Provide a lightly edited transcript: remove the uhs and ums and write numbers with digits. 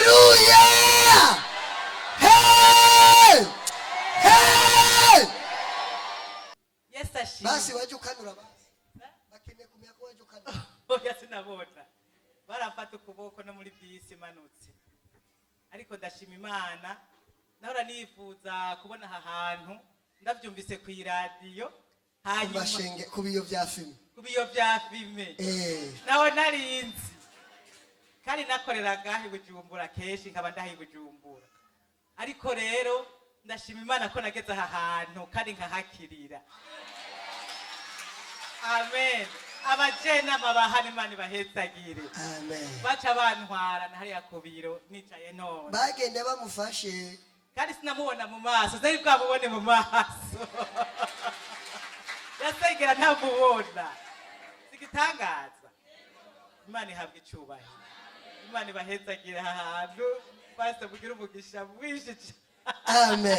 Haleluya! Hey! Hey! Yesu ashimwe. Basi waje ukanura, basi bakeneye kumenya ko waje ukanura. Oya, sinabona, baramfata ukuboko no muri bisi manutse. Ariko ndashima Imana, nahora nifuza kubona aha hantu, ndabyumvise ku iradiyo, hanyuma Bashenge ku biyo vya filime. Ku biyo bya filime. Nawe narinzi kandi nakorera ngaho i Bujumbura, kenshi nkaba ndaha i Bujumbura. Ariko rero ndashima Imana ko nageze aha hantu kandi nkahakirira. Amen. Abajenama bahana, Imana ibahezagire. Amen. Baca bantwara na hariya ku biro nicaye none. Bagende bamufashe. Kandi sinamubona mu maso, sinari bwamubone mu maso, yasengera ntamubona. Sigitangaza? Imana ihabwa icubahiro, Imana ibahezagire aha hantu. Basi mugire umugisha mwinshi cane. Amen.